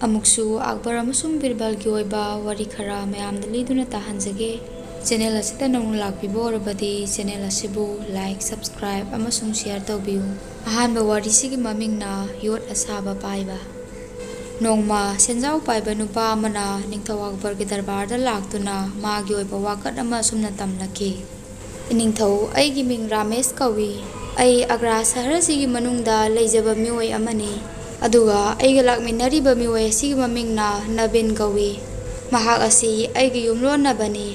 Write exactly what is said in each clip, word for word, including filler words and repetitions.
ꯑꯃꯨꯛꯁꯨ ꯑꯛꯕꯔ ꯑꯃꯁꯨꯡ ꯕꯤꯔꯕꯜꯒꯤ ꯑꯣꯏꯕ ꯋꯥꯔꯤ ꯈꯔ ꯃꯌꯥꯝꯗ ꯂꯤꯗꯨꯅ ꯇꯥꯍꯟꯖꯒꯦ꯫ ꯆꯦꯅꯦꯜ ꯑꯁꯤꯗ ꯅꯧꯅ ꯂꯥꯛꯄꯤꯕ ꯑꯣꯏꯔꯕꯗꯤ ꯆꯦꯅꯦꯜ ꯑꯁꯤꯕꯨ ꯂꯥꯏꯛ, ꯁꯕꯁꯀ꯭ꯔꯥꯏꯕ ꯑꯃꯁꯨꯡ ꯁꯤꯌꯔ ꯇꯧꯕꯤꯌꯨ꯫ ꯑꯍꯥꯟꯕ ꯋꯥꯔꯤꯁꯤꯒꯤ ꯃꯃꯤꯡꯅ ꯌꯣꯠ ꯑꯁꯥꯕ ꯄꯥꯏꯕ꯫ ꯅꯣꯡꯃ ꯁꯦꯟꯖꯥꯎ ꯄꯥꯏꯕ ꯅꯨꯄꯥ ꯑꯃꯅ ꯅꯤꯡꯊꯧ ꯑꯛꯕꯔꯒꯤ ꯗꯔꯕꯥꯔꯗ ꯂꯥꯛꯇꯨꯅ ꯃꯥꯒꯤ ꯑꯣꯏꯕ ꯋꯥꯀꯠ ꯑꯃ ꯑꯁꯨꯝꯅ ꯇꯝꯂꯛꯈꯤ꯫ "ꯏꯅꯤꯡꯊꯧ, ꯑꯩꯒꯤ ꯃꯤꯡ ꯔꯥꯃꯦꯁ ꯀꯧꯏ꯫ ꯑꯩ ꯑꯒ꯭ꯔꯥ ꯁꯍꯔꯁꯤꯒꯤ ꯃꯅꯨꯡꯗ ꯂꯩꯖꯕ ꯃꯤꯑꯣꯏ ꯑꯃꯅꯤ꯫ ꯑꯗꯨꯒ ꯑꯩꯒ ꯂꯥꯛꯃꯤꯟꯅꯔꯤꯕ ꯃꯤꯑꯣꯏ ꯑꯁꯤꯒꯤ ꯃꯃꯤꯡꯅ ꯅꯕꯤꯟ ꯀꯧꯏ꯫ ꯃꯍꯥꯛ ꯑꯁꯤ ꯑꯩꯒꯤ ꯌꯨꯝꯂꯣꯟꯅꯕꯅꯤ꯫"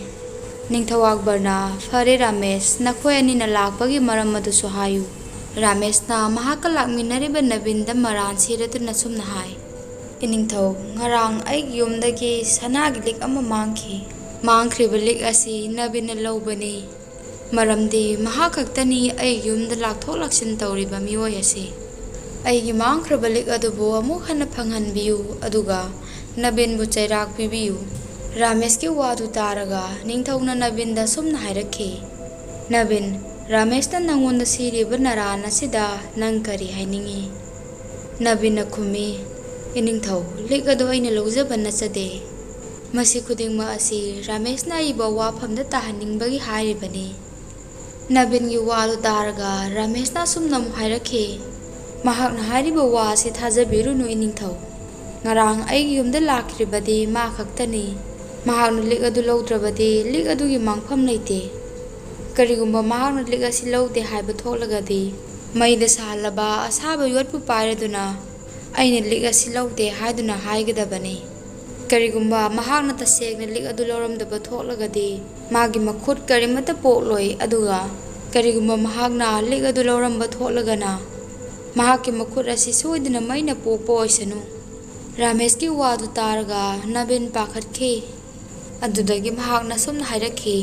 ꯅꯤꯡꯊꯧ ꯑꯛꯕꯔꯅ, "ꯐꯔꯦ ꯔꯥꯃꯦꯁ, ꯅꯈꯣꯏ ꯑꯅꯤꯅ ꯂꯥꯛꯄꯒꯤ ꯃꯔꯝ ꯑꯗꯨꯁꯨ ꯍꯥꯏꯌꯨ꯫" ꯔꯥꯃꯦꯁꯅ ꯃꯍꯥꯛꯀ ꯂꯥꯛꯃꯤꯟꯅꯔꯤꯕ ꯅꯕꯤꯟꯗ ꯃꯔꯥꯟ ꯁꯤꯔꯗꯨꯅ ꯁꯨꯝꯅ ꯍꯥꯏ, "ꯏꯅꯤꯡꯊꯧ, ꯉꯔꯥꯡ ꯑꯩꯒꯤ ꯌꯨꯝꯗꯒꯤ ꯁꯅꯥꯒꯤ ꯂꯤꯛ ꯑꯃ ꯃꯥꯡꯈꯤ꯫ ꯃꯥꯡꯈ꯭ꯔꯤꯕ ꯂꯤꯛ ꯑꯁꯤ ꯅꯕꯤꯟꯅ ꯂꯧꯕꯅꯤ, ꯃꯔꯝꯗꯤ ꯃꯍꯥꯛ ꯈꯛꯇꯅꯤ ꯑꯩꯒꯤ ꯌꯨꯝꯗ ꯂꯥꯛꯊꯣꯛ ꯂꯥꯛꯁꯤꯟ ꯇꯧꯔꯤꯕ ꯃꯤꯑꯣꯏ ꯑꯁꯤ꯫ ꯑꯩꯒꯤ ꯃꯥꯡꯈ꯭ꯔꯕ ꯂꯤꯛ ꯑꯗꯨꯕꯨ ꯑꯃꯨꯛ ꯍꯟꯅ ꯐꯪꯍꯟꯕꯤꯌꯨ, ꯑꯗꯨꯒ ꯅꯕꯤꯟꯕꯨ ꯆꯩꯔꯥꯛ ꯄꯤꯕꯤꯌꯨ꯫" ꯔꯥꯃꯦꯁꯀꯤ ꯋꯥꯗꯨ ꯇꯥꯔꯒ ꯅꯤꯡꯊꯧꯅ ꯅꯕꯤꯟꯗ ꯁꯨꯝꯅ ꯍꯥꯏꯔꯛꯈꯤ, "ꯅꯕꯤꯟ, ꯔꯥꯃꯦꯁꯅ ꯅꯉꯣꯟꯗ ꯁꯤꯔꯤꯕ ꯅꯔꯥꯟ ꯑꯁꯤꯗ ꯅꯪ ꯀꯔꯤ ꯍꯥꯏꯅꯤꯡꯏ?" ꯅꯕꯤꯟꯅ ꯈꯨꯝꯃꯤ, "ꯏꯅꯤꯡꯊꯧ, ꯂꯤꯛ ꯑꯗꯨ ꯑꯩꯅ ꯂꯧꯖꯕ ꯅꯠꯆꯗꯦ꯫ ꯃꯁꯤ ꯈꯨꯗꯤꯡꯃꯛ ꯑꯁꯤ ꯔꯥꯃꯦꯁꯅ ꯑꯩꯕꯨ ꯑꯋꯥꯐꯝꯗ ꯇꯥꯍꯟꯅꯤꯡꯕꯒꯤ ꯍꯥꯏꯔꯤꯕꯅꯤ꯫" ꯅꯕꯤꯟꯒꯤ ꯋꯥꯗꯨ ꯇꯥꯔꯒ ꯔꯥꯃꯦꯁꯅ ꯑꯁꯨꯝꯅ ꯑꯃꯨꯛ ꯍꯥꯏꯔꯛꯈꯤ, "ꯃꯍꯥꯛꯅ ꯍꯥꯏꯔꯤꯕ ꯋꯥ ꯑꯁꯤ ꯊꯥꯖꯕꯤꯔꯨꯅꯨ, ꯏꯅꯤꯡꯊꯧ꯫ ꯉꯔꯥꯡ ꯑꯩꯒꯤ ꯌꯨꯝꯗ ꯂꯥꯛꯈꯤꯕꯗꯤ ꯃꯥ ꯈꯛꯇꯅꯤ꯫ ꯃꯍꯥꯛꯅ ꯂꯤꯛ ꯑꯗꯨ ꯂꯧꯗ꯭ꯔꯕꯗꯤ ꯂꯤꯛ ꯑꯗꯨꯒꯤ ꯃꯥꯡꯐꯝ ꯂꯩꯇꯦ꯫ ꯀꯔꯤꯒꯨꯝꯕ ꯃꯍꯥꯛꯅ ꯂꯤꯛ ꯑꯁꯤ ꯂꯧꯗꯦ ꯍꯥꯏꯕ ꯊꯣꯛꯂꯒꯗꯤ, ꯃꯩꯗ ꯁꯥꯍꯜꯂꯕ ꯑꯁꯥꯕ ꯌꯣꯠꯄꯨ ꯄꯥꯏꯔꯗꯨꯅ ꯑꯩꯅ ꯂꯤꯛ ꯑꯁꯤ ꯂꯧꯗꯦ ꯍꯥꯏꯗꯨꯅ ꯍꯥꯏꯒꯗꯕꯅꯤ꯫ ꯀꯔꯤꯒꯨꯝꯕ ꯃꯍꯥꯛꯅ ꯇꯁꯦꯡꯅ ꯂꯤꯛ ꯑꯗꯨ ꯂꯧꯔꯝꯗꯕ ꯊꯣꯛꯂꯒꯗꯤ, ꯃꯥꯒꯤ ꯃꯈꯨꯠ ꯀꯔꯤꯃꯠꯇ ꯄꯣꯛꯂꯣꯏ, ꯑꯗꯨꯒ ꯀꯔꯤꯒꯨꯝꯕ ꯃꯍꯥꯛꯅ ꯂꯤꯛ ꯑꯗꯨ ꯂꯧꯔꯝꯕ ꯊꯣꯛꯂꯒꯅ, ꯃꯍꯥꯛꯀꯤ ꯃꯈꯨꯠ ꯑꯁꯤ ꯁꯣꯏꯗꯅ ꯃꯩꯅ ꯄꯣꯛꯄ ꯑꯣꯏꯁꯅꯨ꯫" ꯔꯥꯃꯦꯁꯀꯤ ꯋꯥꯗꯨ ꯇꯥꯔꯒ ꯅꯕꯤꯟ ꯄꯥꯈꯠꯈꯤ꯫ ꯑꯗꯨꯗꯒꯤ ꯃꯍꯥꯛꯅ ꯁꯨꯝꯅ ꯍꯥꯏꯔꯛꯈꯤ,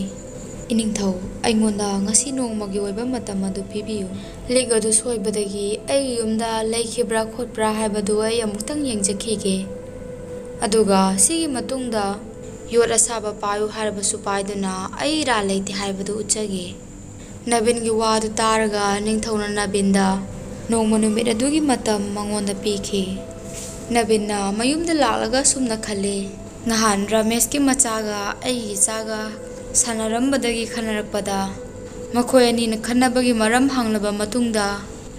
"ꯏꯅꯤꯡꯊꯧ, ꯑꯩꯉꯣꯟꯗ ꯉꯁꯤ ꯅꯣꯡꯃꯒꯤ ꯑꯣꯏꯕ ꯃꯇꯝ ꯑꯗꯨ ꯄꯤꯕꯤꯌꯨ꯫ ꯂꯤꯛ ꯑꯗꯨ ꯁꯣꯏꯕꯗꯒꯤ ꯑꯩꯒꯤ ꯌꯨꯝꯗ ꯂꯩꯈꯤꯕ꯭ꯔꯥ ꯈꯣꯠꯄ꯭ꯔꯥ ꯍꯥꯏꯕꯗꯨ ꯑꯩ ꯑꯃꯨꯛꯇꯪ ꯌꯦꯡꯖꯈꯤꯒꯦ꯫ ꯑꯗꯨꯒ ꯁꯤꯒꯤ ꯃꯇꯨꯡꯗ ꯌꯣꯠ ꯑꯁꯥꯕ ꯄꯥꯏꯌꯨ ꯍꯥꯏꯔꯕꯁꯨ ꯄꯥꯏꯗꯨꯅ ꯑꯩ ꯏꯔꯥꯜ ꯂꯩꯇꯦ ꯍꯥꯏꯕꯗꯨ ꯎꯠꯆꯒꯦ꯫" ꯅꯕꯤꯟꯒꯤ ꯋꯥꯗꯨ ꯇꯥꯔꯒ ꯅꯤꯡꯊꯧꯅ ꯅꯕꯤꯟꯗ ꯅꯣꯡꯃ ꯅꯨꯃꯤꯠ ꯑꯗꯨꯒꯤ ꯃꯇꯝ ꯃꯉꯣꯟꯗ ꯄꯤꯈꯤ꯫ ꯅꯕꯤꯟꯅ ꯃꯌꯨꯝꯗ ꯂꯥꯛꯂꯒ ꯁꯨꯝꯅ ꯈꯜꯂꯤ, ꯅꯍꯥꯟ ꯔꯥꯃꯦꯁꯀꯤ ꯃꯆꯥꯒ ꯑꯩꯒꯤ ꯏꯆꯥꯒ ꯁꯥꯟꯅꯔꯝꯕꯗꯒꯤ ꯈꯟꯅꯔꯛꯄꯗ, ꯃꯈꯣꯏ ꯑꯅꯤꯅ ꯈꯟꯅꯕꯒꯤ ꯃꯔꯝ ꯍꯪꯂꯕ ꯃꯇꯨꯡꯗ,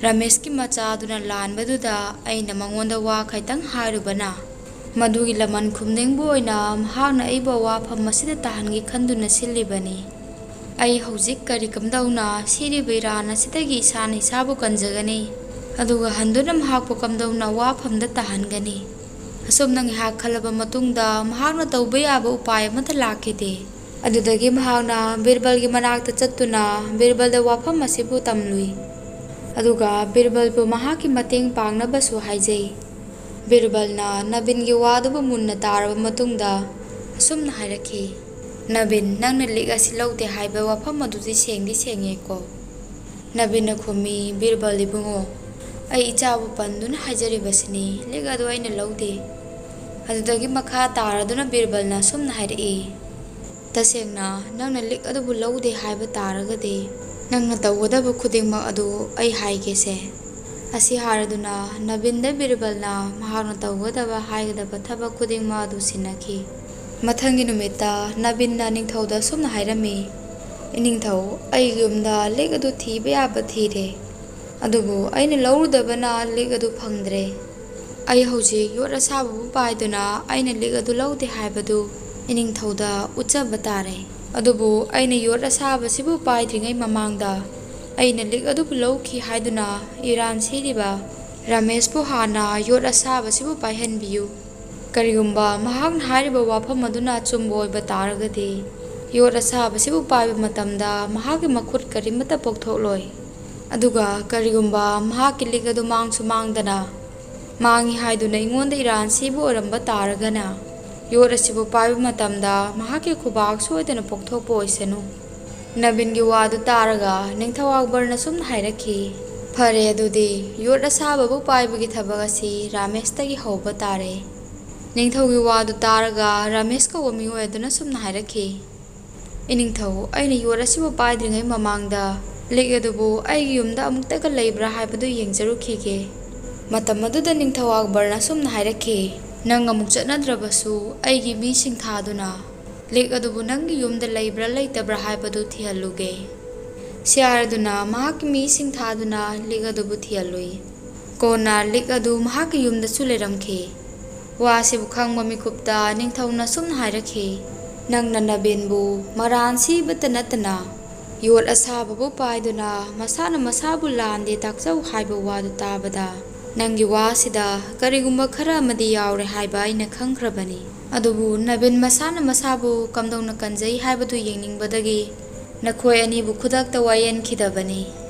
ꯔꯥꯃꯦꯁꯀꯤ ꯃꯆꯥꯗꯨꯅ ꯂꯥꯟꯕꯗꯨꯗ ꯑꯩꯅ ꯃꯉꯣꯟꯗ ꯋꯥ ꯈꯤꯇꯪ ꯍꯥꯏꯔꯨꯕꯅ, ꯃꯗꯨꯒꯤ ꯂꯃꯟ ꯈꯨꯝꯅꯤꯡꯕ ꯑꯣꯏꯅ ꯃꯍꯥꯛꯅ ꯑꯩꯕꯨ ꯑꯋꯥꯐꯝ ꯑꯁꯤꯗ ꯇꯥꯍꯟꯒꯦ ꯈꯟꯗꯨꯅ ꯁꯤꯜꯂꯤꯕꯅꯤ꯫ ꯑꯩ ꯍꯧꯖꯤꯛ ꯀꯔꯤ ꯀꯝꯗꯧꯅ ꯁꯤꯔꯤꯕ ꯏꯔꯥꯟ ꯑꯁꯤꯗꯒꯤ ꯏꯁꯥꯅ ꯏꯁꯥꯕꯨ ꯀꯟꯖꯒꯅꯤ? ꯑꯗꯨꯒ ꯍꯟꯗꯨꯅ ꯃꯍꯥꯛꯄꯨ ꯀꯝꯗꯧꯅ ꯋꯥꯐꯝꯗ ꯇꯥꯍꯟꯒꯅꯤ? ꯑꯁꯨꯝꯅ ꯉꯥꯏꯍꯥꯛ ꯈꯜꯂꯕ ꯃꯇꯨꯡꯗ ꯃꯍꯥꯛꯅ ꯇꯧꯕ ꯌꯥꯕ ꯎꯄꯥꯏ ꯑꯃꯠꯇ ꯂꯥꯛꯈꯤꯗꯦ꯫ ꯑꯗꯨꯗꯒꯤ ꯃꯍꯥꯛꯅ ꯕꯤꯔꯕꯜꯒꯤ ꯃꯅꯥꯛꯇ ꯆꯠꯇꯨꯅ ꯕꯤꯔꯕꯜꯗ ꯋꯥꯐꯝ ꯑꯁꯤꯕꯨ ꯇꯝꯂꯨꯏ꯫ ꯑꯗꯨꯒ ꯕꯤꯔꯕꯜꯕꯨ ꯃꯍꯥꯛꯀꯤ ꯃꯇꯦꯡ ꯄꯥꯡꯅꯕꯁꯨ ꯍꯥꯏꯖꯩ꯫ ꯕꯤꯔꯕꯜꯅ ꯅꯕꯤꯟꯒꯤ ꯋꯥꯗꯨꯕꯨ ꯃꯨꯟꯅ ꯇꯥꯔꯕ ꯃꯇꯨꯡꯗ ꯑꯁꯨꯝꯅ ꯍꯥꯏꯔꯛꯈꯤ, "ꯅꯕꯤꯟ, ꯅꯪꯅ ꯂꯤꯛ ꯑꯁꯤ ꯂꯧꯗꯦ ꯍꯥꯏꯕ ꯋꯥꯐꯝ ꯑꯗꯨꯗꯤ ꯁꯦꯡꯗꯤ ꯁꯦꯡꯉꯦꯀꯣ?" ꯅꯕꯤꯟꯅ ꯈꯨꯝꯃꯤ, "ꯕꯤꯔꯕꯜ ꯏꯕꯨꯡꯉꯣ, ꯑꯩ ꯏꯆꯥꯕꯨ ꯄꯟꯗꯨꯅ ꯍꯥꯏꯖꯔꯤꯕꯁꯤꯅꯤ, ꯂꯤꯛ ꯑꯗꯨ ꯑꯩꯅ ꯂꯧꯗꯦ꯫" ꯑꯗꯨꯗꯒꯤ ꯃꯈꯥ ꯇꯥꯔꯗꯨꯅ ꯕꯤꯔꯕꯜꯅ ꯑꯁꯨꯝꯅ ꯍꯥꯏꯔꯛꯏ, "ꯇꯁꯦꯡꯅ ꯅꯪꯅ ꯂꯤꯛ ꯑꯗꯨꯕꯨ ꯂꯧꯗꯦ ꯍꯥꯏꯕ ꯇꯥꯔꯒꯗꯤ, ꯅꯪꯅ ꯇꯧꯒꯗꯕ ꯈꯨꯗꯤꯡꯃꯛ ꯑꯗꯨ ꯑꯩ ꯍꯥꯏꯒꯦꯁꯦ꯫" ꯑꯁꯤ ꯍꯥꯏꯔꯗꯨꯅ ꯅꯕꯤꯟꯗ ꯕꯤꯔꯕꯜꯅ ꯃꯍꯥꯛꯅ ꯇꯧꯒꯗꯕ ꯍꯥꯏꯒꯗꯕ ꯊꯕꯛ ꯈꯨꯗꯤꯡꯃꯛ ꯑꯗꯨ ꯁꯤꯟꯅꯈꯤ꯫ ꯃꯊꯪꯒꯤ ꯅꯨꯃꯤꯠꯇ ꯅꯕꯤꯟꯅ ꯅꯤꯡꯊꯧꯗ ꯑꯁꯨꯝꯅ ꯍꯥꯏꯔꯝꯃꯤ, "ꯏꯅꯤꯡꯊꯧ, ꯑꯩꯒꯤ ꯌꯨꯝꯗ ꯂꯤꯛ ꯑꯗꯨ ꯊꯤꯕ ꯌꯥꯕ ꯊꯤꯔꯦ, ꯑꯗꯨꯕꯨ ꯑꯩꯅ ꯂꯧꯔꯨꯗꯕꯅ ꯂꯤꯛ ꯑꯗꯨ ꯐꯪꯗ꯭ꯔꯦ꯫ ꯑꯩ ꯍꯧꯖꯤꯛ ꯌꯣꯠ ꯑꯁꯥꯕꯕꯨ ꯄꯥꯏꯗꯨꯅ ꯑꯩꯅ ꯂꯤꯛ ꯑꯗꯨ ꯂꯧꯗꯦ ꯍꯥꯏꯕꯗꯨ ꯏꯅꯤꯡꯊꯧꯗ ꯎꯠꯆꯕ ꯇꯥꯔꯦ꯫ ꯑꯗꯨꯕꯨ ꯑꯩꯅ ꯌꯣꯠ ꯑꯁꯥꯕꯁꯤꯕꯨ ꯄꯥꯏꯗ꯭ꯔꯤꯉꯩ ꯃꯃꯥꯡꯗ ꯑꯩꯅ ꯂꯤꯛ ꯑꯗꯨꯕꯨ ꯂꯧꯈꯤ ꯍꯥꯏꯗꯨꯅ ꯏꯔꯥꯟ ꯁꯤꯔꯤꯕ ꯔꯥꯃꯦꯁꯄꯨ ꯍꯥꯟꯅ ꯌꯣꯠ ꯑꯁꯥꯕꯁꯤꯕꯨ ꯄꯥꯏꯍꯟꯕꯤꯌꯨ꯫ ꯀꯔꯤꯒꯨꯝꯕ ꯃꯍꯥꯛꯅ ꯍꯥꯏꯔꯤꯕ ꯋꯥꯐꯝ ꯑꯗꯨꯅ ꯑꯆꯨꯝꯕ ꯑꯣꯏꯕ ꯇꯥꯔꯒꯗꯤ, ꯌꯣꯠ ꯑꯁꯥꯕꯁꯤꯕꯨ ꯄꯥꯏꯕ ꯃꯇꯝꯗ ꯃꯍꯥꯛꯀꯤ ꯃꯈꯨꯠ ꯀꯔꯤꯃꯠꯇ ꯄꯣꯛꯊꯣꯛꯂꯣꯏ꯫ ꯑꯗꯨꯒ ꯀꯔꯤꯒꯨꯝꯕ ꯃꯍꯥꯛꯀꯤ ꯂꯤꯛ ꯑꯗꯨ ꯃꯥꯡꯁꯨ ꯃꯥꯡꯗꯅ ꯃꯥꯡꯉꯤ ꯍꯥꯏꯗꯨꯅ ꯑꯩꯉꯣꯟꯗ ꯏꯔꯥꯟ ꯁꯤꯕ ꯑꯣꯏꯔꯝꯕ ꯇꯥꯔꯒꯅ, ꯌꯣꯠ ꯑꯁꯤꯕꯨ ꯄꯥꯏꯕ ꯃꯇꯝꯗ ꯃꯍꯥꯛꯀꯤ ꯈꯨꯕꯥꯛ ꯁꯣꯏꯗꯅ ꯄꯣꯛꯊꯣꯛꯄ ꯑꯣꯏꯁꯅꯨ꯫" ꯅꯕꯤꯟꯒꯤ ꯋꯥꯗꯨ ꯇꯥꯔꯒ ꯅꯤꯡꯊꯧ ꯑꯛꯕꯔꯅ ꯁꯨꯝꯅ ꯍꯥꯏꯔꯛꯈꯤ, "ꯐꯔꯦ, ꯑꯗꯨꯗꯤ ꯌꯣꯠ ꯑꯁꯥꯕꯕꯨ ꯄꯥꯏꯕꯒꯤ ꯊꯕꯛ ꯑꯁꯤ ꯔꯥꯃꯦꯁꯇꯒꯤ ꯍꯧꯕ ꯇꯥꯔꯦ꯫" ꯅꯤꯡꯊꯧꯒꯤ ꯋꯥꯗꯨ ꯇꯥꯔꯒ ꯔꯥꯃꯦꯁ ꯀꯧꯕ ꯃꯤꯑꯣꯏ ꯑꯗꯨꯅ ꯁꯨꯝꯅ ꯍꯥꯏꯔꯛꯈꯤ, "ꯏꯅꯤꯡꯊꯧ, ꯑꯩꯅ ꯌꯣꯠ ꯑꯁꯤꯕꯨ ꯄꯥꯏꯗ꯭ꯔꯤꯉꯩ ꯃꯃꯥꯡꯗ ꯂꯤꯛ ꯑꯗꯨꯕꯨ ꯑꯩꯒꯤ ꯌꯨꯝꯗ ꯑꯃꯨꯛꯇꯒ ꯂꯩꯕ꯭ꯔꯥ ꯍꯥꯏꯕꯗꯨ ꯌꯦꯡꯖꯔꯨꯈꯤꯒꯦ꯫" ꯃꯇꯝ ꯑꯗꯨꯗ ꯅꯤꯡꯊꯧ ꯑꯛꯕꯔꯅ ꯑꯁꯨꯝꯅ ꯍꯥꯏꯔꯛꯈꯤ, "ꯅꯪ ꯑꯃꯨꯛ ꯆꯠꯅꯗ꯭ꯔꯕꯁꯨ ꯑꯩꯒꯤ ꯃꯤꯁꯤꯡ ꯊꯥꯗꯨꯅ ꯂꯤꯛ ꯑꯗꯨꯕꯨ ꯅꯪꯒꯤ ꯌꯨꯝꯗ ꯂꯩꯕ꯭ꯔꯥ ꯂꯩꯇꯕ꯭ꯔꯥ ꯍꯥꯏꯕꯗꯨ ꯊꯤꯍꯜꯂꯨꯒꯦ꯫" ꯁꯤꯌꯥꯔꯗꯨꯅ ꯃꯍꯥꯛꯀꯤ ꯃꯤꯁꯤꯡ ꯊꯥꯗꯨꯅ ꯂꯤꯛ ꯑꯗꯨꯕꯨ ꯊꯤꯍꯜꯂꯨꯏ꯫ ꯀꯣꯟꯅ ꯂꯤꯛ ꯑꯗꯨ ꯃꯍꯥꯛꯀꯤ ꯌꯨꯝꯗꯁꯨ ꯂꯩꯔꯝꯈꯤ꯫ ꯋꯥꯁꯤꯕꯨ ꯈꯪꯕ ꯃꯤꯀꯨꯞꯇ ꯅꯤꯡꯊꯧꯅ ꯑꯁꯨꯝꯅ ꯍꯥꯏꯔꯛꯈꯤ, "ꯅꯪꯅ ꯅꯕꯤꯟꯕꯨ ꯃꯔꯥꯟ ꯁꯤꯕꯇ ꯅꯠꯇꯅ ꯌꯣꯠ ꯑꯁꯥꯕꯕꯨ ꯄꯥꯏꯗꯨꯅ ꯃꯁꯥꯅ ꯃꯁꯥꯕꯨ ꯂꯥꯟꯗꯦ ꯇꯥꯛꯆꯧ ꯍꯥꯏꯕ ꯋꯥꯗꯨ ꯇꯥꯕꯗ ꯅꯪꯒꯤ ꯋꯥꯁꯤꯗ ꯀꯔꯤꯒꯨꯝꯕ ꯈꯔ ꯑꯃꯗꯤ ꯌꯥꯎꯔꯦ ꯍꯥꯏꯕ ꯑꯩꯅ ꯈꯪꯈ꯭ꯔꯕꯅꯤ꯫ ꯑꯗꯨꯕꯨ ꯅꯕꯤꯟ ꯃꯁꯥꯅ ꯃꯁꯥꯕꯨ ꯀꯝꯗꯧꯅ ꯀꯟꯖꯩ ꯍꯥꯏꯕꯗꯨ ꯌꯦꯡꯅꯤꯡꯕꯗꯒꯤ ꯅꯈꯣꯏ ꯑꯅꯤꯕꯨ ꯈꯨꯗꯛꯇ ꯋꯥꯌꯦꯟꯈꯤꯗꯕꯅꯤ꯫"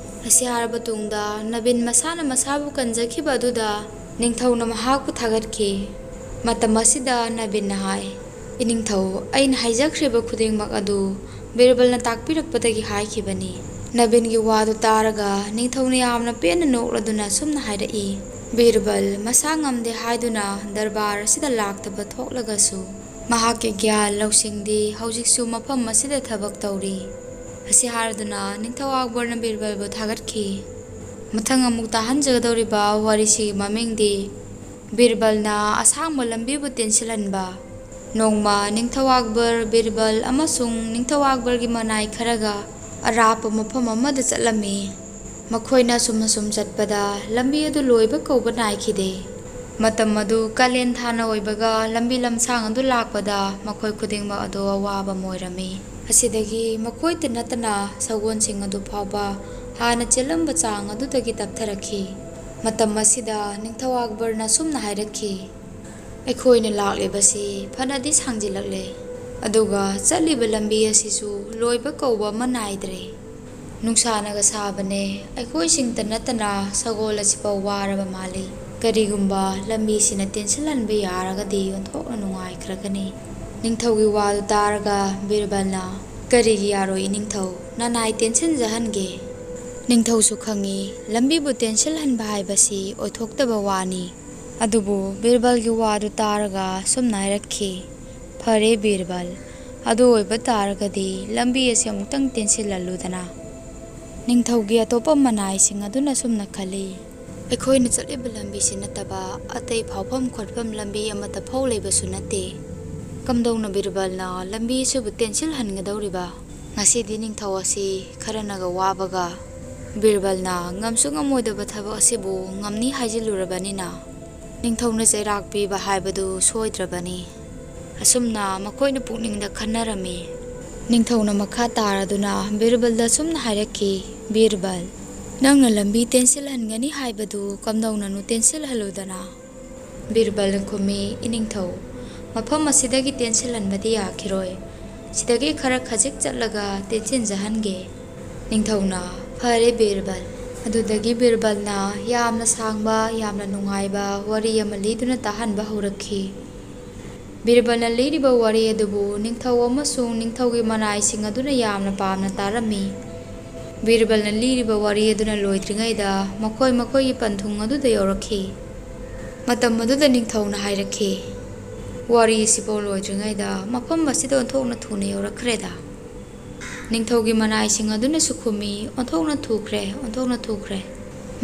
ꯑꯁꯤ ꯍꯥꯏꯔꯕ ꯇꯨꯡꯗ ꯅꯕꯤꯟ ꯃꯁꯥꯅ ꯃꯁꯥꯕꯨ ꯀꯟꯖꯈꯤꯕ ꯑꯗꯨꯗ ꯅꯤꯡꯊꯧꯅ ꯃꯍꯥꯛꯄꯨ ꯊꯥꯒꯠꯈꯤ꯫ ꯃꯇꯝ ꯑꯁꯤꯗ ꯅꯕꯤꯟꯅ ꯍꯥꯏ, "ꯏꯅꯤꯡꯊꯧ, ꯑꯩꯅ ꯍꯥꯏꯖꯈ꯭ꯔꯤꯕ ꯈꯨꯗꯤꯡꯃꯛ ꯑꯗꯨ ꯕꯤꯔꯕꯜꯅ ꯇꯥꯛꯄꯤꯔꯛꯄꯗꯒꯤ ꯍꯥꯏꯈꯤꯕꯅꯤ꯫" ꯅꯕꯤꯟꯒꯤ ꯋꯥꯗꯨ ꯇꯥꯔꯒ ꯅꯤꯡꯊꯧꯅ ꯌꯥꯝꯅ ꯄꯦꯟꯅ ꯅꯣꯛꯂꯗꯨꯅ ꯑꯁꯨꯝꯅ ꯍꯥꯏꯔꯛꯏ, "ꯕꯤꯔꯕꯜ ꯃꯁꯥ ꯉꯝꯗꯦ ꯍꯥꯏꯗꯨꯅ ꯗꯔꯕꯥꯔ ꯑꯁꯤꯗ ꯂꯥꯛꯇꯕ ꯊꯣꯛꯂꯒꯁꯨ ꯃꯍꯥꯛꯀꯤ ꯒ꯭ꯌꯥꯟ ꯂꯧꯁꯤꯡꯗꯤ ꯍꯧꯖꯤꯛꯁꯨ ꯃꯐꯝ ꯑꯁꯤꯗ ꯊꯕꯛ ꯇꯧꯔꯤ꯫" ꯑꯁꯤ ꯍꯥꯏꯔꯗꯨꯅ ꯅꯤꯡꯊꯧ ꯑꯛꯕꯔꯅ ꯕꯤꯔꯕꯜꯕꯨ ꯊꯥꯒꯠꯈꯤ꯫ ꯃꯊꯪ ꯑꯃꯨꯛ ꯇꯥꯍꯟꯖꯒꯗꯧꯔꯤꯕ ꯋꯥꯔꯤꯁꯤꯒꯤ ꯃꯃꯤꯡꯗꯤ ꯕꯤꯔꯕꯜꯅ ꯑꯁꯥꯡꯕ ꯂꯝꯕꯤꯕꯨ ꯇꯦꯟꯁꯤꯜꯍꯟꯕ꯫ ꯅꯣꯡꯃ ꯅꯤꯡꯊꯧ ꯑꯛꯕꯔ, ꯕꯤꯔꯕꯜ ꯑꯃꯁꯨꯡ ꯅꯤꯡꯊꯧ ꯑꯛꯕꯔꯒꯤ ꯃꯅꯥꯏ ꯈꯔꯒ ꯑꯔꯥꯞꯄ ꯃꯐꯝ ꯑꯃꯗ ꯆꯠꯂꯝꯃꯤ꯫ ꯃꯈꯣꯏꯅ ꯑꯁꯨꯝ ꯑꯁꯨꯝ ꯆꯠꯄꯗ ꯂꯝꯕꯤ ꯑꯗꯨ ꯂꯣꯏꯕ ꯀꯧꯕ ꯅꯥꯏꯈꯤꯗꯦ꯫ ꯃꯇꯝ ꯑꯗꯨ ꯀꯥꯂꯦꯟ ꯊꯥꯅ ꯑꯣꯏꯕꯒ ꯂꯝꯕꯤ ꯂꯝꯁꯥꯡ ꯑꯗꯨ ꯂꯥꯛꯄꯗ ꯃꯈꯣꯏ ꯈꯨꯗꯤꯡꯃꯛ ꯑꯗꯨ ꯑꯋꯥꯕ ꯑꯃ ꯑꯣꯏꯔꯝꯃꯤ꯫ ꯑꯁꯤꯗꯒꯤ ꯃꯈꯣꯏꯇ ꯅꯠꯇꯅ ꯁꯒꯣꯜꯁꯤꯡ ꯑꯗꯨ ꯐꯥꯎꯕ ꯍꯥꯟꯅ ꯆꯦꯜꯂꯝꯕ ꯆꯥꯡ ꯑꯗꯨꯗꯒꯤ ꯇꯞꯊꯔꯛꯈꯤ꯫ ꯃꯇꯝ ꯑꯁꯤꯗ ꯅꯤꯡꯊꯧ ꯑꯛꯕꯔꯅ ꯑꯁꯨꯝꯅ ꯍꯥꯏꯔꯛꯈꯤ, "ꯑꯩꯈꯣꯏꯅ ꯂꯥꯛꯂꯤꯕꯁꯤ ꯐꯅꯗꯤ ꯁꯥꯡꯖꯤꯜꯂꯛꯂꯦ, ꯑꯗꯨꯒ ꯆꯠꯂꯤꯕ ꯂꯝꯕꯤ ꯑꯁꯤꯁꯨ ꯂꯣꯏꯕ ꯀꯧꯕ ꯑꯃ ꯅꯥꯏꯗ꯭ꯔꯦ꯫ ꯅꯨꯡꯁꯥꯅꯒ ꯁꯥꯕꯅꯦ, ꯑꯩꯈꯣꯏꯁꯤꯡꯇ ꯅꯠꯇꯅ ꯁꯒꯣꯜ ꯑꯁꯤꯐꯥꯎ ꯋꯥꯔꯕ ꯃꯥꯜꯂꯤ꯫ ꯀꯔꯤꯒꯨꯝꯕ ꯂꯝꯕꯤꯁꯤꯅ ꯇꯦꯟꯁꯤꯜꯍꯟꯕ ꯌꯥꯔꯒꯗꯤ ꯑꯣꯟꯊꯣꯛꯅ ꯅꯨꯡꯉꯥꯏꯈ꯭ꯔꯒꯅꯤ꯫" ꯅꯤꯡꯊꯧꯒꯤ ꯋꯥꯗꯨ ꯇꯥꯔꯒ ꯕꯤꯔꯕꯜꯅ, "ꯀꯔꯤꯒꯤ ꯌꯥꯔꯣꯏ ꯏꯅꯤꯡꯊꯧ? ꯅꯅꯥꯏ ꯇꯦꯟꯁꯤꯟꯖꯍꯟꯒꯦ꯫" ꯅꯤꯡꯊꯧꯁꯨ ꯈꯪꯏ, ꯂꯝꯕꯤꯕꯨ ꯇꯦꯟꯁꯤꯜꯍꯟꯕ ꯍꯥꯏꯕꯁꯤ ꯑꯣꯏꯊꯣꯛꯇꯕ ꯋꯥꯅꯤ꯫ ꯑꯗꯨꯕꯨ ꯕꯤꯔꯕꯜꯒꯤ ꯋꯥꯗꯨ ꯇꯥꯔꯒ ꯑꯁꯨꯝꯅ ꯍꯥꯏꯔꯛꯈꯤ, "ꯐꯔꯦ ꯕꯤꯔꯕꯜ, ꯑꯗꯨ ꯑꯣꯏꯕ ꯇꯥꯔꯒꯗꯤ ꯂꯝꯕꯤ ꯑꯁꯤ ꯑꯃꯨꯛꯇꯪ ꯇꯦꯟꯁꯤꯜꯍꯜꯂꯨꯗꯅ꯫" ꯅꯤꯡꯊꯧꯒꯤ ꯑꯇꯣꯞꯄ ꯃꯅꯥꯏꯁꯤꯡ ꯑꯗꯨꯅ ꯑꯁꯨꯝꯅ ꯈꯜꯂꯤ, ꯑꯩꯈꯣꯏꯅ ꯆꯠꯂꯤꯕ ꯂꯝꯕꯤꯁꯤ ꯅꯠꯇꯕ ꯑꯇꯩ ꯐꯥꯎꯐꯝ ꯈꯣꯠꯐꯝ ꯂꯝꯕꯤ ꯑꯃꯠꯇ ꯐꯥꯎ ꯂꯩꯕꯁꯨ ꯅꯠꯇꯦ꯫ ꯀꯝꯗꯧꯅ ꯕꯤꯔꯕꯜꯅ ꯂꯝꯕꯤ ꯑꯁꯤꯕꯨ ꯇꯦꯟꯁꯤꯜꯍꯟꯒꯗꯧꯔꯤꯕ? ꯉꯁꯤꯗꯤ ꯅꯤꯡꯊꯧ ꯑꯁꯤ ꯈꯔꯅꯒ ꯋꯥꯕꯒ, ꯕꯤꯔꯕꯜꯅ ꯉꯝꯁꯨ ꯉꯝꯃꯣꯏꯗꯕ ꯊꯕꯛ ꯑꯁꯤꯕꯨ ꯉꯝꯅꯤ ꯍꯥꯏꯖꯤꯜꯂꯨꯔꯕꯅꯤꯅ, ꯅꯤꯡꯊꯧꯅ ꯆꯩꯔꯥꯛ ꯄꯤꯕ ꯍꯥꯏꯕꯗꯨ ꯁꯣꯏꯗ꯭ꯔꯕꯅꯤ꯫ ꯑꯁꯨꯝꯅ ꯃꯈꯣꯏꯅ ꯄꯨꯛꯅꯤꯡꯗ ꯈꯟꯅꯔꯝꯃꯤ꯫ ꯅꯤꯡꯊꯧꯅ ꯃꯈꯥ ꯇꯥꯔꯗꯨꯅ ꯕꯤꯔꯕꯜꯗ ꯑꯁꯨꯝꯅ ꯍꯥꯏꯔꯛꯈꯤ, "ꯕꯤꯔꯕꯜ, ꯅꯪꯅ ꯂꯝꯕꯤ ꯇꯦꯟꯁꯤꯜꯍꯟꯒꯅꯤ ꯍꯥꯏꯕꯗꯨ ꯀꯝꯗꯧꯅꯅꯣ ꯇꯦꯟꯁꯤꯜꯍꯜꯂꯨꯗꯅ?" ꯕꯤꯔꯕꯜꯅ ꯈꯨꯝꯃꯤ, "ꯏꯅꯤꯡꯊꯧ, ꯃꯐꯝ ꯑꯁꯤꯗꯒꯤ ꯇꯦꯟꯁꯤꯜꯍꯟꯕꯗꯤ ꯌꯥꯈꯤꯔꯣꯏ꯫ ꯁꯤꯗꯒꯤ ꯈꯔ ꯈꯖꯤꯛ ꯆꯠꯂꯒ ꯇꯦꯟꯁꯤꯟꯖꯍꯟꯒꯦ꯫" ꯅꯤꯡꯊꯧꯅ, "ꯐꯔꯦ ꯕꯤꯔꯕꯜ꯫" ꯑꯗꯨꯗꯒꯤ ꯕꯤꯔꯕꯜꯅ ꯌꯥꯝꯅ ꯁꯥꯡꯕ, ꯌꯥꯝꯅ ꯅꯨꯡꯉꯥꯏꯕ ꯋꯥꯔꯤ ꯑꯃ ꯂꯤꯗꯨꯅ ꯇꯥꯍꯟꯕ ꯍꯧꯔꯛꯈꯤ꯫ ꯕꯤꯔꯕꯜꯅ ꯂꯤꯔꯤꯕ ꯋꯥꯔꯤ ꯑꯗꯨꯕꯨ ꯅꯤꯡꯊꯧ ꯑꯃꯁꯨꯡ ꯅꯤꯡꯊꯧꯒꯤ ꯃꯅꯥꯏꯁꯤꯡ ꯑꯗꯨꯅ ꯌꯥꯝꯅ ꯄꯥꯝꯅ ꯇꯥꯔꯝꯃꯤ꯫ ꯕꯤꯔꯕꯜꯅ ꯂꯤꯔꯤꯕ ꯋꯥꯔꯤ ꯑꯗꯨꯅ ꯂꯣꯏꯗ꯭ꯔꯤꯉꯩꯗ ꯃꯈꯣꯏ ꯃꯈꯣꯏꯒꯤ ꯄꯟꯊꯨꯡ ꯑꯗꯨꯗ ꯌꯧꯔꯛꯈꯤ꯫ ꯃꯇꯝ ꯑꯗꯨꯗ ꯅꯤꯡꯊꯧꯅ ꯍꯥꯏꯔꯛꯈꯤ, "ꯋꯥꯔꯤ ꯑꯁꯤꯐꯥꯎ ꯂꯣꯏꯗ꯭ꯔꯤꯉꯩꯗ ꯃꯐꯝ ꯑꯁꯤꯗ ꯑꯣꯟꯊꯣꯛꯅ ꯊꯨꯅ ꯌꯧꯔꯛꯈ꯭ꯔꯦꯗ꯫" ꯅꯤꯡꯊꯧꯒꯤ ꯃꯅꯥꯏꯁꯤꯡ ꯑꯗꯨꯅꯁꯨ ꯈꯨꯝꯃꯤ, "ꯑꯣꯟꯊꯣꯛꯅ ꯊꯨꯈ꯭ꯔꯦ, ꯑꯣꯟꯊꯣꯛꯅ ꯊꯨꯈ꯭ꯔꯦ꯫"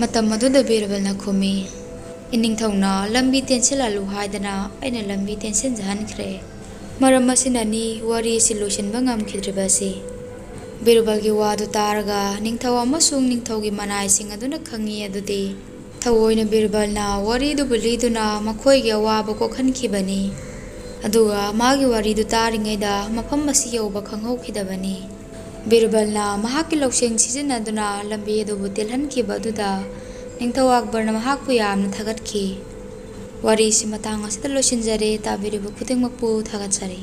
ꯃꯇꯝ ꯑꯗꯨꯗ ꯕꯤꯔꯕꯜꯅ ꯈꯨꯝꯃꯤ, "ꯏꯅꯤꯡꯊꯧꯅ ꯂꯝꯕꯤ ꯇꯦꯟꯁꯤꯜꯍꯜꯂꯨ ꯍꯥꯏꯗꯅ ꯑꯩꯅ ꯂꯝꯕꯤ ꯇꯦꯟꯁꯤꯟꯖꯍꯟꯈ꯭ꯔꯦ꯫ ꯃꯔꯝ ꯑꯁꯤꯅꯅꯤ ꯋꯥꯔꯤ ꯑꯁꯤ ꯂꯣꯏꯁꯤꯟꯕ ꯉꯝꯈꯤꯗ꯭ꯔꯤꯕ ꯑꯁꯤ꯫" ꯕꯤꯔꯕꯜꯒꯤ ꯋꯥꯗꯨ ꯇꯥꯔꯒ ꯅꯤꯡꯊꯧ ꯑꯃꯁꯨꯡ ꯅꯤꯡꯊꯧꯒꯤ ꯃꯅꯥꯏꯁꯤꯡ ꯑꯗꯨꯅ ꯈꯪꯉꯤ ꯑꯗꯨꯗꯤ ꯊꯑꯣꯏꯅ ꯕꯤꯔꯕꯜꯅ ꯋꯥꯔꯤꯗꯨꯕꯨ ꯂꯤꯗꯨꯅ ꯃꯈꯣꯏꯒꯤ ꯑꯋꯥꯕ ꯀꯣꯛꯍꯟꯈꯤꯕꯅꯤ꯫ ꯑꯗꯨꯒ ꯃꯥꯒꯤ ꯋꯥꯔꯤꯗꯨ ꯇꯥꯔꯤꯉꯩꯗ ꯃꯐꯝ ꯑꯁꯤ ꯌꯧꯕ ꯈꯪꯍꯧꯈꯤꯗꯕꯅꯤ꯫ ꯕꯤꯔꯕꯜꯅ ꯃꯍꯥꯛꯀꯤ ꯂꯧꯁꯤꯡ ꯁꯤꯖꯤꯟꯅꯗꯨꯅ ꯂꯝꯕꯤ ꯑꯗꯨꯕꯨ ꯇꯦꯜꯍꯟꯈꯤꯕ ꯑꯗꯨꯗ ꯅꯤꯡꯊꯧ ꯑꯛꯕꯔꯅ ꯃꯍꯥꯛꯄꯨ ꯌꯥꯝꯅ ꯊꯥꯒꯠꯈꯤ꯫ ꯋꯥꯔꯤꯁꯤ ꯃꯇꯥꯡ ꯑꯁꯤꯗ ꯂꯣꯏꯁꯤꯟꯖꯔꯦ꯫ ꯇꯥꯕꯤꯔꯤꯕ ꯈꯨꯗꯤꯡꯃꯛꯄꯨ ꯊꯥꯒꯠꯆꯔꯤ꯫